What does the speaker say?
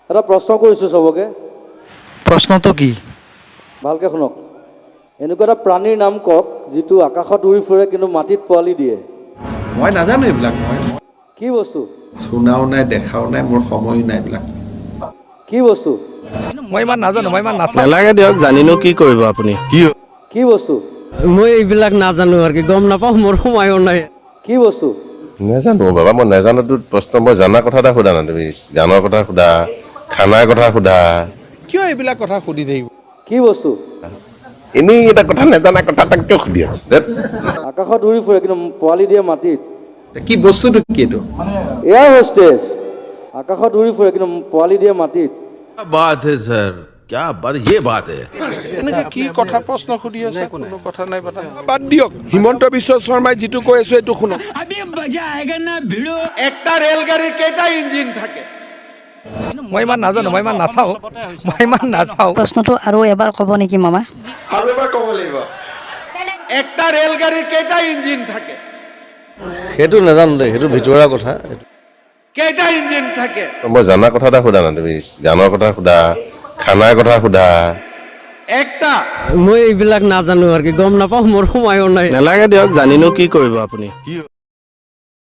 এটা প্ৰশ্ন কৰিছোঁ চবকে। প্ৰশ্নটো কি? ভালকৈ শুনক। এনেকুৱা এটা প্ৰাণীৰ নাম কওক যিটো আকাশত উৰি ফুৰে কিন্তু মাটিত পোৱালি দিয়ে। মই নাজানো এইবিলাক মই কি বস্তু? শুনাও নাই, দেখাও নাই, মোৰ সময়ো নাই এইবিলাক। কি বস্তু? মই ইমান নাজানো, মই ইমান নাচাওঁ। নালাগে দিয়ক, জানিনো কি কৰিব আপুনি? কি বস্তু? মই এইবিলাক নাজানো আৰু কি গম নাপাওঁ, মোৰ সময়ো নাই। কি বস্তু? নাজানো বাবা, মই নাজানোতো প্ৰশ্ন। মই জানা কথা এটা সোধা না তুমি। গানৰ কথা সোধা, খানাৰ কথা সোধা। কিয় এইবিলাক কথা সুধি থাকিব? কি বস্তু? এনেই এটা কথা, নাজানা কথা এটা কিয় সুধি আছ ধেৎ। আকাশত উৰি ফুৰে কিন্তু পোৱালি দিয়ে মাটিত। কি বস্তুটো কি এইটো? এয়াৰ হোষ্টেজ আকাশত উৰি ফুৰে কিন্তু পোৱালি দিয়ে মাটিত। बात है सर, क्या बात, ये बात है। এনেকে কি কথা প্ৰশ্ন সুধি আছে, কোনো কথা নাই পতা। বাদ দিয়ক, হিমন্ত বিশ্ব শৰ্মাই যিটো কৈ আছো এইটো শুনক। একটা ৰেলগাড়ীৰ কেইটা ইঞ্জিন থাকে? মই ইমান নাজানো, মই ইমান নাচাওঁ, মই ইমান নাচাওঁ। প্ৰশ্নটো আৰু এবাৰ ক'ব নেকি মামা? আৰু এবাৰ ক'ব লাগিব। একটা ৰেলগাড়ীৰ কেইটা ইঞ্জিন থাকে? সেইটো নাজানো দেই, সেইটো ভিতৰুৱা কথা। কেইটা ইঞ্জিন থাকে? মই জানা কথা এটা সোধা না তুমি। গানৰ কথা সোধা, খানাৰ কথা সোধা। একটা। মই এইবিলাক নাজানো আৰু কি গম নাপাওঁ, মোৰ সময়ো নাই। নালাগে দিয়ক, জানিনো কি কৰিব আপুনি?